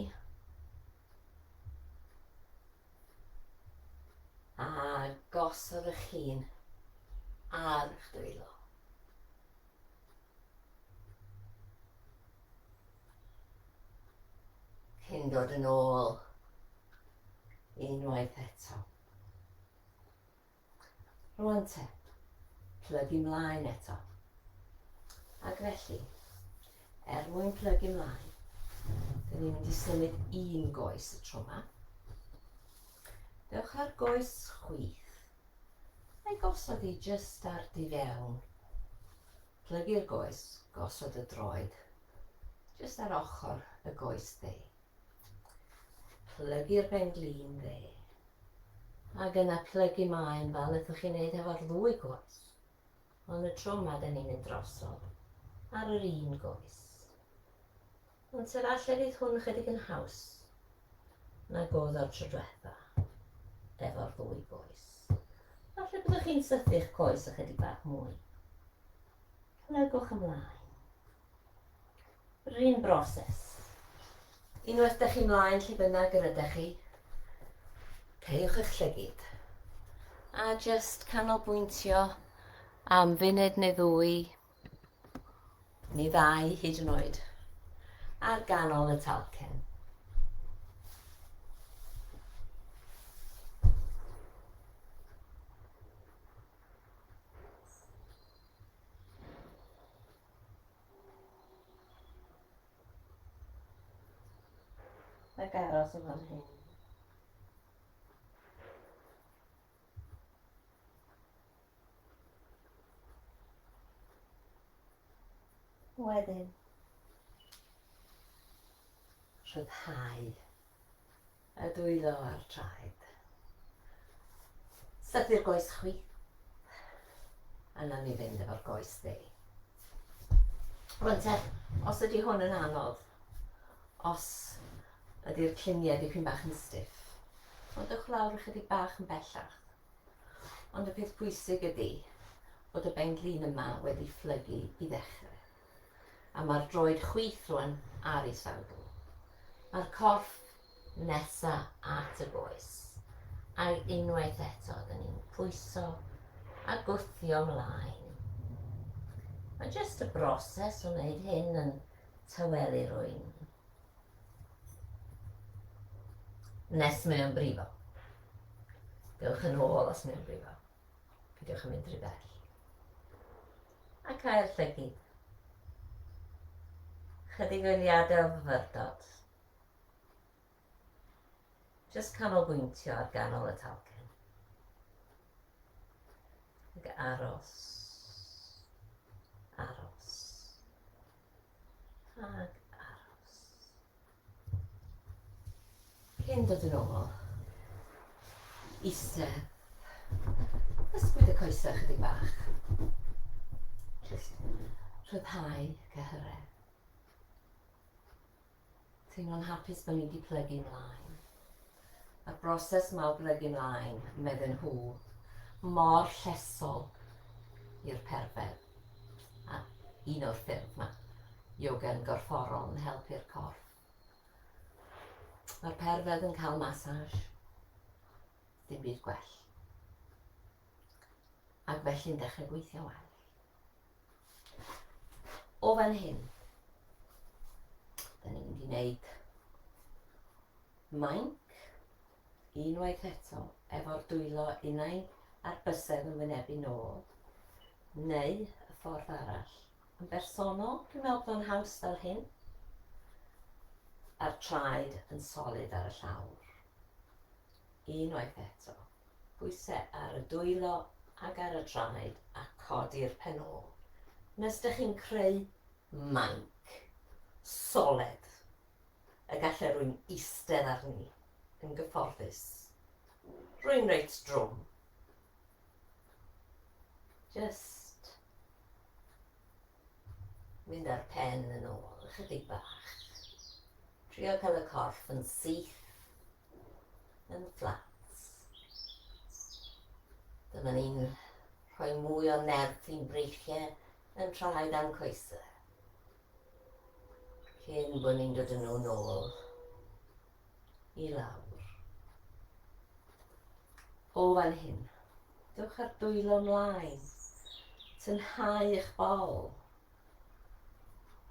A gosod eich hun ar eich dwylo. Cyn dod yn ôl unwaith eto. Rwan te, plygu mlaen eto. Ac felly, er mwyn plygu mlaen, dyn ni'n mynd i symud un goes y tro yma. Dewch ar goes chwith, a'i gosod i jyst ar du fewn. Plygu'r goes, gosod y droed, jyst ar ochr y goes dde. Plygu'r ben-glin dde. Ac yna plygu maen fel wnaethoch chi wneud efo'r ddwy goes. Ond y tro yma, da ni'n mynd drosodd ar yr un goes. Ond se falle fydd hwn chydig yn haws nag oedd o'r tro diwetha efo'r ddwy goes. Falle byddwch chi'n sythu'ch coes ychydig bach mwy. Plygwch ymlaen. Yr un broses. Unwaith dych chi mlaen lle bynnag yr ydych chi, caewch eich llygid a just canolbwyntio am funud neu ddwy, neu ddau hyd yn oed, ar ganol y talcen. Ac aros yn fan hyn. Wedyn, rhyddhau y dwylo a'r traed. Sythu'r goes chwith, a nawn ni fynd efo'r goes dde. Rwan te, os ydy hwn yn anodd, os ydy'r cluniau dipyn bach yn stiff, ond dewch lawr ychydig bach yn bellach. Ond y peth pwysig ydy bod y ben-glin yma wedi phlygu i ddechrau. A mae'r droed chwith rwan ar ei sawdl. Mae'r corff nesa at y goes. Ac unwaith eto, dyn ni'n pwyso a gwthio mlaen. Mae jyst y broses o wneud hyn yn tawelu rwy'n. Nes mae o'n brifo. Dewch yn ôl os mae o'n brifo. Peidiwch yn mynd rhy bell. A cael llygid. Chydig o eiliadau o fyfyrdod. Just canolbwyntio ar ganol y talcen. Ac aros. Aros. Ac aros. Cyn dod yn ôl, eistedd, ysgwyd y coesau chydig bach. Just rhyddhau cyhyrau. Teimlo'n hapus bod ni wedi plygu mlaen. A'r broses yma o blygu mlaen, medden nhw, mor llesol i'r perfedd. A un o'r ffyrdd mae yoga yn gorfforol yn helpu'r corff. Mae'r perfedd yn cael massage. Dim byd gwell. Ac felly'n dechrau gweithio well. O fan hyn, da ni'n mynd i wneud mainc unwaith eto efo'r dwylo unai a'r bysedd yn wynebu nôl, neu y ffordd arall. Yn bersonol, dwi'n meddwl bod o'n haws fel hyn, a'r traed yn solid ar y llawr. Unwaith eto. Pwysau ar y dwylo ac ar y traed a codi'r pen ôl nes dych chi'n creu mainc soled y gallai rwy'n eistedd arni yn gyfforddus. Rwy'n reit drwm. Just mynd â'r pen yn ôl ychydig bach. Trio cael y corff yn syth yn fflat. Dyma ni'n rhoi mwy o nerth i'n breichiau yn traed a'n coesau. Cyn bod ni'n dod yn nhw nôl i lawr. O fan hyn, dewch â'r dwylo ymlaen, tynhau eich bol,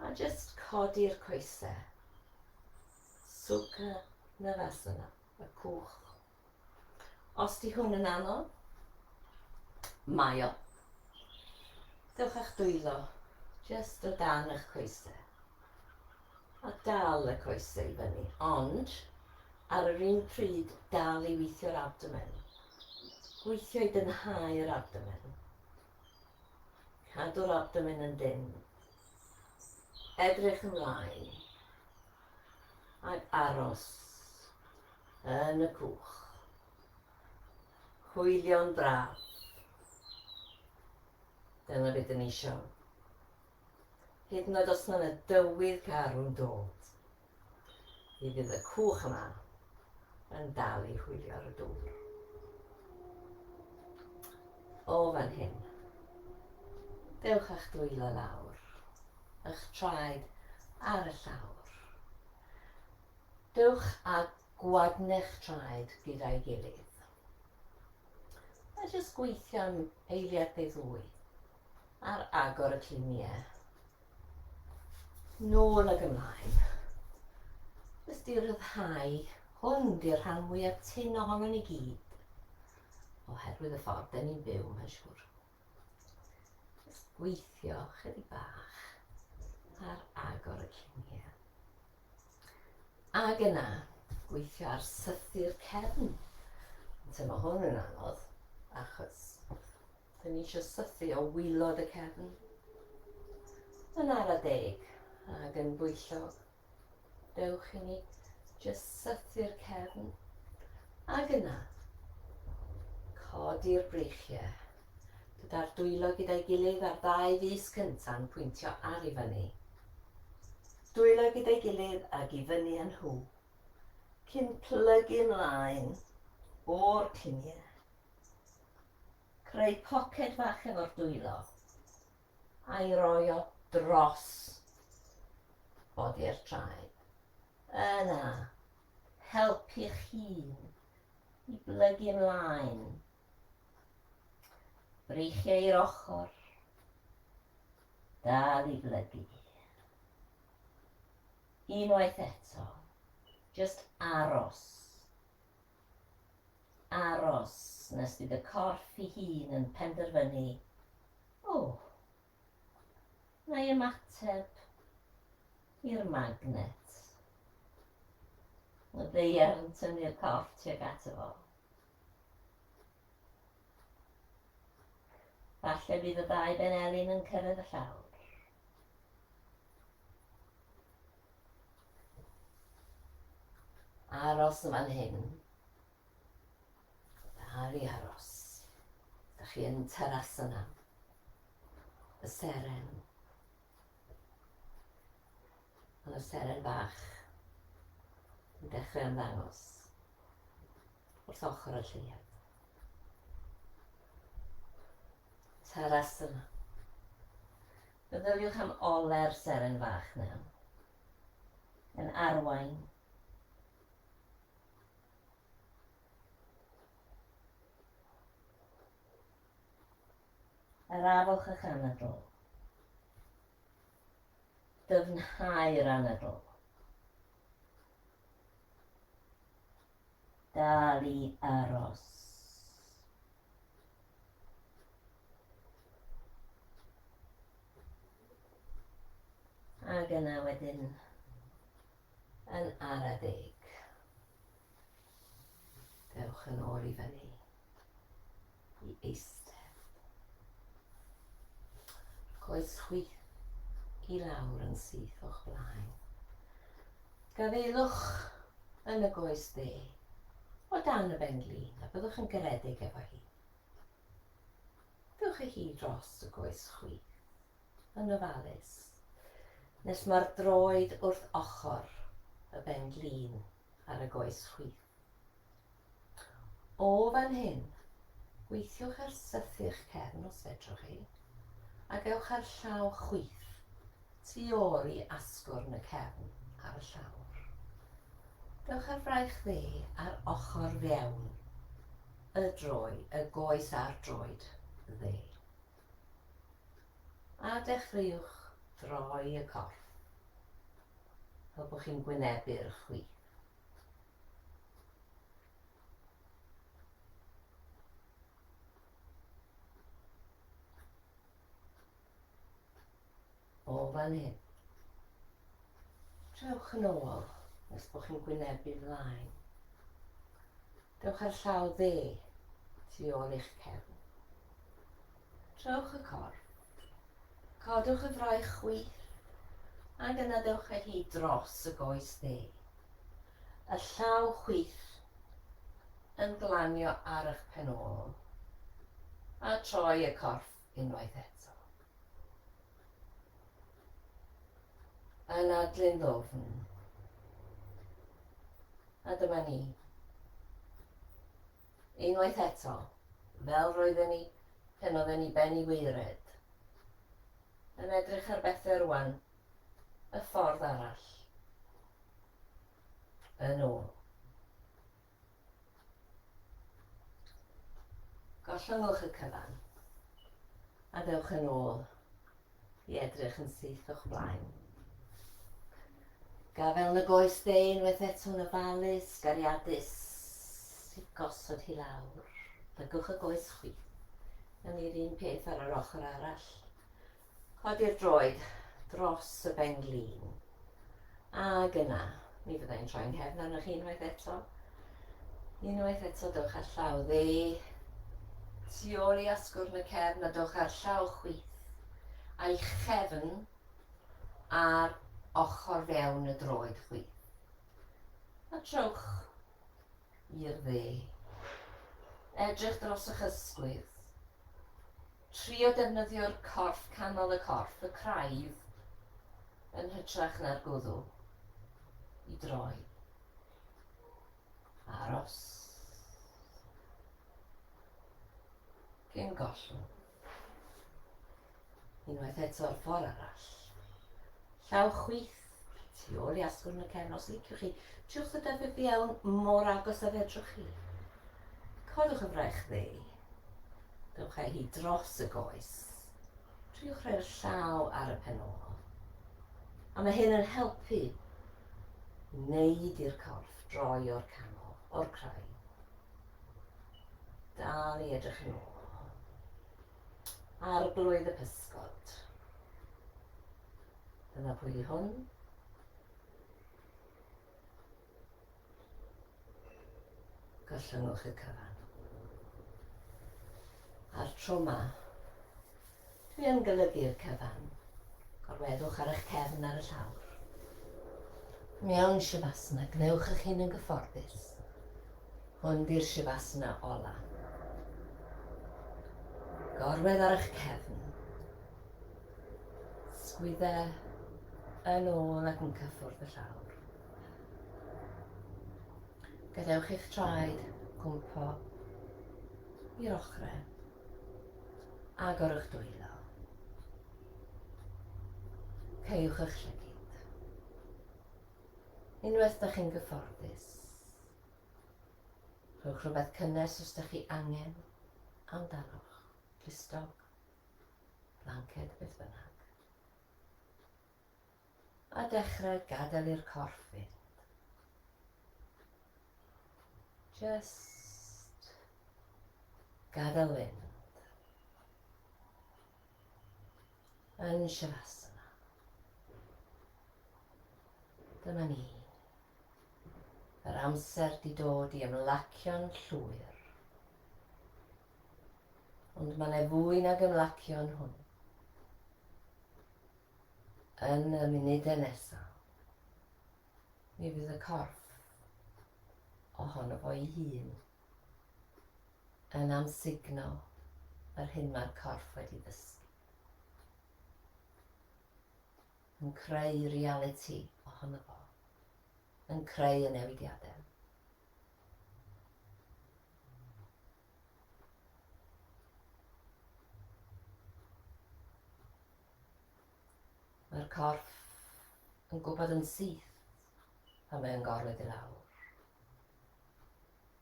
a just codi'r coesau. Sukha Navasana, y cwch. Os di hwn yn anodd, mae o. Dewch â'ch dwylo just o dan eich coesau. A dal y coesau i fyny, ond ar yr un pryd dal i weithio'r abdomen. Gweithio i dynhau'r abdomen. Cadw'r abdomen yn dynn. Edrych ymlaen. Ac aros yn y cwch. Hwylio'n braf. Dyna beth dyn ni isio. Hyd yn oed os mae yna dywydd garw'n dod, mi fydd y cwch yma yn dal i hwylio ar y dŵr. O fan hyn, dewch â'ch dwylo lawr, eich traed ar y llawr. Dewch â gwadnech traed gyda'i gilydd. A jyst gweithio am eiliad neu ddwy ar agor y cluniau. Nôl ag ymlaen. Jyst i ryddhau. Hwn di'r rhan mwyaf tyn ohono ni gyd. Oherwydd y ffordd dyn ni'n byw, mae'n siŵr. Jyst gweithio chydig bach ar agor y cluniau. Ac yna, gweithio ar sythu'r cefn. Ond mae hwn yn anodd, achos dyn ni eisiau sythu o wylod y cefn. Yn ara deg ac yn bwyllog. Dewch i ni jyst sythu'r cefn. Ac yna, codi'r breichiau. Dod â'r dwylo gyda'i gilydd a'r ddau fys cynta'n pwyntio ar i fyny. Dwylo gyda'i gilydd ag i fyny â nhw, cyn plygu ymlaen o'r cluniau. Creu poced fach efo'r dwylo a'i roi o dros bodi'r traed. Yna, helpu'ch hun i blygu ymlaen. Breichiau i'r ochr. Dal i blygu. Unwaith eto. Just aros. Aros nes bydd y corff ei hun yn penderfynu, o, na i ymateb i'r magnet. Y ddaear yn tynnu'r corff tuag ato fo. Falle bydd y ddau ben elin yn cyrraedd y llawr. Aros yn fan hyn. Dal i aros. Da chi yn Tarasana. Y seren. Ond y seren fach yn dechrau ymddangos wrth ochr y lleuad. Tarasana. Meddyliwch am ole'r seren fach nawr. Yn arwain. Arafwch eich anadl. Dyfnhau'r anadl. Dal i aros. Ac yna wedyn yn ara deg. Dewch yn ôl i fyny i eistedd. Coes chwith i lawr yn syth o'ch blaen. Gafaelwch yn y goes dde o dan y ben-glin a byddwch yn garedig efo hi. Dewch â hi dros y goes chwith, yn ofalus, nes mae'r droed wrth ochr y ben-glin ar y goes chwith. O fan hyn, gweithiwch ar sythu'ch cefn os fedrwch chi, ac ewch â'r llaw chwith. Tu ôl i asgwrn y cefn ar y llawr. Dewch â'r fraich dde ar ochr fewn y droi, y goes a'r droed dde. A dechreuwch droi y corff fel bod chi'n gwynebu'r chwith. O fan hyn. Trewch yn ôl nes bod chi'n gwynebu flaen. Dewch â'r llaw dde tu ôl i'ch cefn. Trowch y corff. Codwch y fraich chwith ac yna dewch â hi dros y goes dde. Y llaw chwith yn glanio ar eich pen ôl a troi y corff unwaith eto. Anadlu'n ddwfn. A dyma ni. Unwaith eto, fel roedden ni pan oedden ni ben i waered, yn edrych ar bethau rwan, y ffordd arall. Yn ôl. Gollyngwch y cyfan a dewch yn ôl i edrych yn syth o'ch blaen. Gafel yn y goes dde unwaith eto'n ofalus, gariadus i gosod hi lawr. Plygwch y goes chwith. Yn i'r un peth ar yr ochr arall. Codi'r droed dros y ben-glin. Ag yna, mi fyddai'n troi'n nghefn arnoch chi unwaith eto. Unwaith eto, dewch â'r llaw dde tu ôl i asgwrn y cefn a dewch â'r llaw chwith a'i chefn ar ochr fewn y droed chwith. A trowch i'r dde. Edrych dros eich ysgwydd. Trio defnyddio'r corff, canol y corff, y craidd, yn hytrach na'r gwddw, i droi. Aros. Cyn gollwng. Unwaith eto'r ffordd arall. Llaw chwith, tu ôl i asgwrn y cefn os liciwch chi. Triwch ddod â fe fewn mor agos a fedrwch chi. Codwch y fraich dde. Dewch â hi dros y goes. Triwch rhoi'r llaw ar y pen ôl. A mae hyn yn helpu wneud i'r corff droi o'r canol, o'r craidd. Dal i edrych yn ôl. Arglwydd y pysgod. Dyna pwy di hwn. Gollyngwch y cyfan. A'r tro ma, dwi yn golygu'r cyfan. Gorweddwch ar eich cefn ar y llawr. Mewn Shavasana, gwnewch eich hun yn gyfforddus. Hwn di'r Shavasana ola. Gorwedd ar eich cefn. Sgwydde yn ôl ac yn cyffwrdd y llawr. Gadewch eich traed gwmpo i'r ochrau. Agor eich dwylo. Caewch eich llygid. Unwaith da chi'n gyfforddus, rhowch rhywbeth cynnes os da chi angen amdanoch, clustog, blanced, beth bynnag. A dechrau gadael i'r corff fynd. Just gadael fynd. Yn Shavasana. Dyma ni. Yr amser di dod i ymlacio'n llwyr. Ond mae yna fwy nag ymlacio yn hwn. Yn y munudau nesaf, mi fydd y corff ohono fo'i hun yn amsugno yr hyn mae'r corff wedi ddysgu. Yn creu realiti ohono fo. Yn creu y newidiadau. Mae'r corff yn gwybod yn syth pan mae o'n gorwedd i lawr.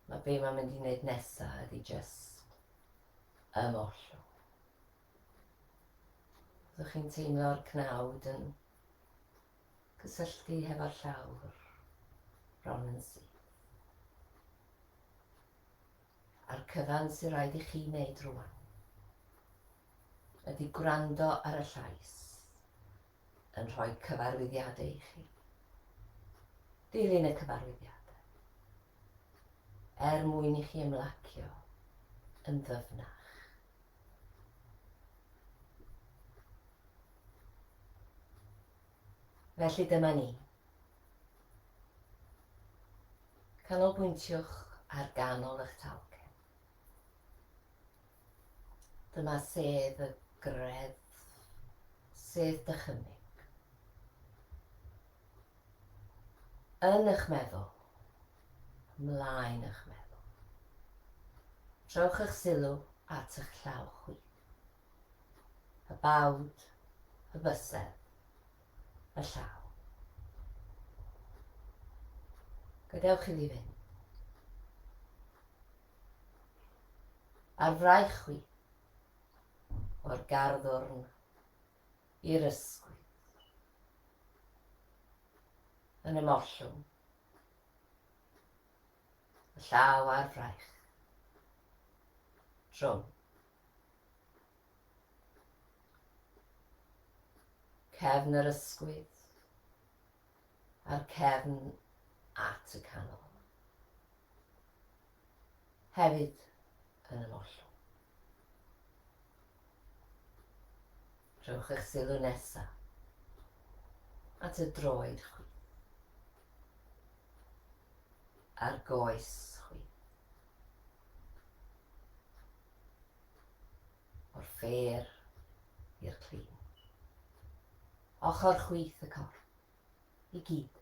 Mae be mae'n mynd i wneud nesa ydy jyst ymollwng. Byddwch chi'n teimlo'r cnawd yn cysylltu hefo'r llawr bron yn syth. A'r cyfan sy'n rhaid i chi wneud rwan ydy gwrando ar y llais yn rhoi cyfarwyddiadau i chi. Dilyn y cyfarwyddiadau er mwyn i chi ymlacio yn ddyfnach. Felly dyma ni. Canolbwyntiwch ar ganol eich talcen. Dyma sedd y greddf, sedd dychymyg. Yn eich meddwl, ymlaen eich meddwl. Trowch eich sylw at eich llaw chwith. Y bawd, y bysedd, y llaw. Gadewch iddi fynd. Ar fraich chwith, o'r garddwrn i'r ysgwydd. Yn ymollwng, y llaw a'r fraich, trwm. Cefn yr ysgwydd, a'r cefn at y canol. Hefyd yn ymollwng. Rhowch eich sylw nesaf at y droed chwith a'r goes chwith. O'r ffêr i'r clun. Ochr chwith y corff, i gyd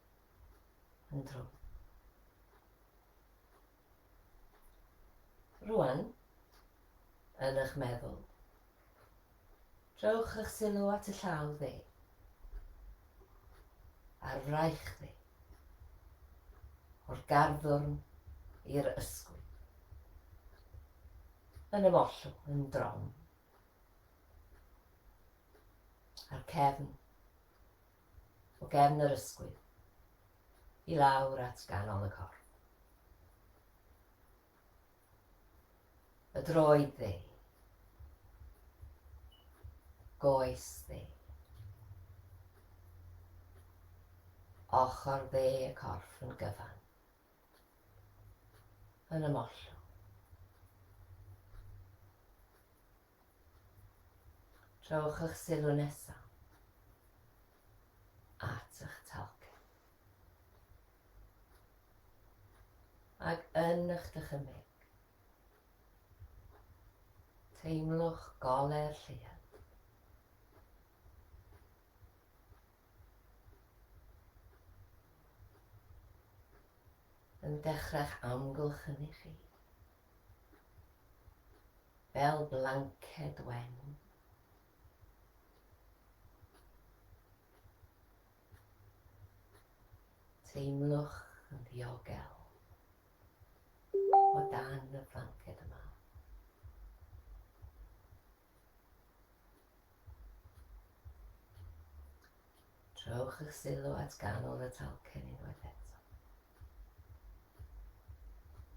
yn drwm. Rwan, yn eich meddwl, trowch eich sylw at y llaw dde, a'r fraich dde, o'r garddwrn i'r ysgwydd, yn ymollwng yn drom, a'r cefn, o gefn yr ysgwydd, i lawr at ganol y corff. Y droed dde. Goes dde. Ochr dde y corff yn gyfan. Yn ymollwng. Trowch eich sylw nesaf at eich talcen. Ac yn eich dychymyg, teimlwch gole'r lleuad. Yn dechrau'ch amgylchynu chi. Fel blanced wen. Teimlwch yn ddiogel o dan y flanced yma. Trowch eich sylw at ganol y talcen unwaith eto.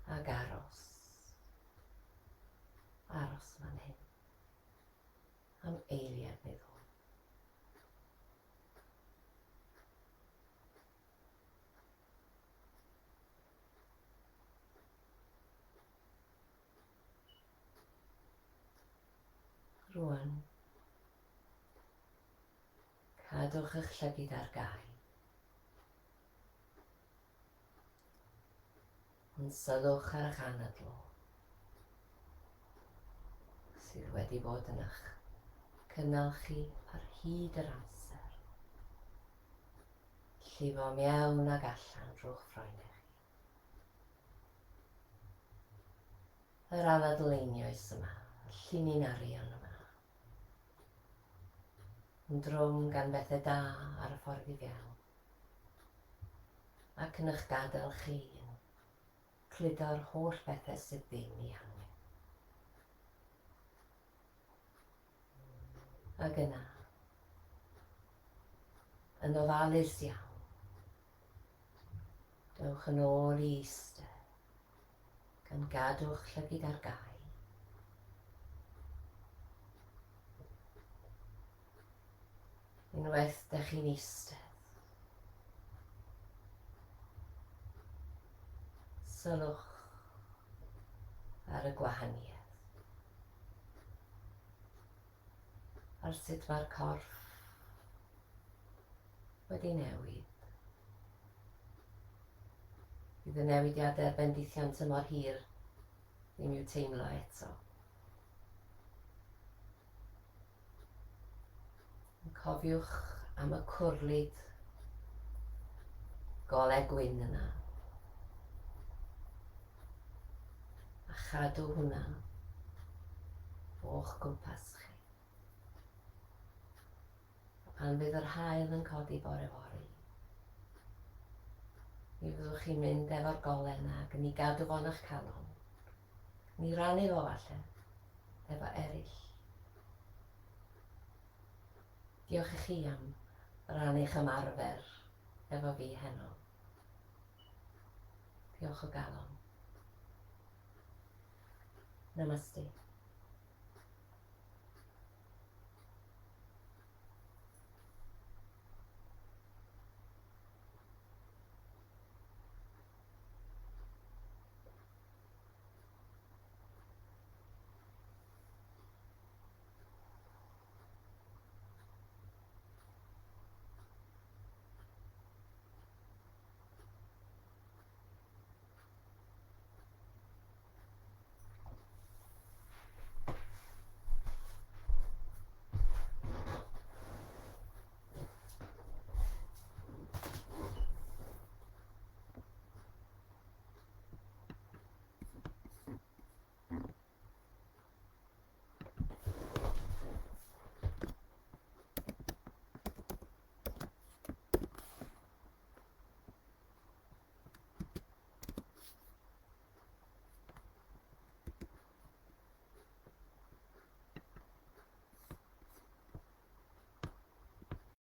Ac aros. Aros fan hyn. Am eiliad neu ddwy. Rwan, cadwch eich llygyd ar gau. Ond sylwch ar eich anadl sydd wedi bod yn eich cynnal chi ar hyd yr amser. Llifo mewn ag allan drwy'ch ffroenau chi. Yr anadl einioes yma, y llinyn arian yma. Yn drwm gan bethau da ar y ffordd i fewn, ac yn eich gadael chi yn cludo'r holl bethau sydd ddim i angen. Ac yna, yn ofalus iawn, dewch yn ôl i eistedd, gan gadw'ch llygid ar gau. Unwaith dych chi'n eistedd, sylwch ar y gwahaniaeth, ar sut mae'r corff wedi newid. Bydd y newidiadau a'r bendithion tymor hir ddim i'w teimlo eto. Cofiwch am y cwrlid golau gwyn yna. A chadw hwnna o'ch gwmpas chi. A pan fydd yr haul yn codi bore fory, mi fyddwch chi'n mynd efo'r golau yna ac yn ei gadw fo'n eich calon. Ni rannu fo falle, efo eraill. Diolch i chi am rannu'ch ymarfer efo fi heno. Diolch o galon. Namaste.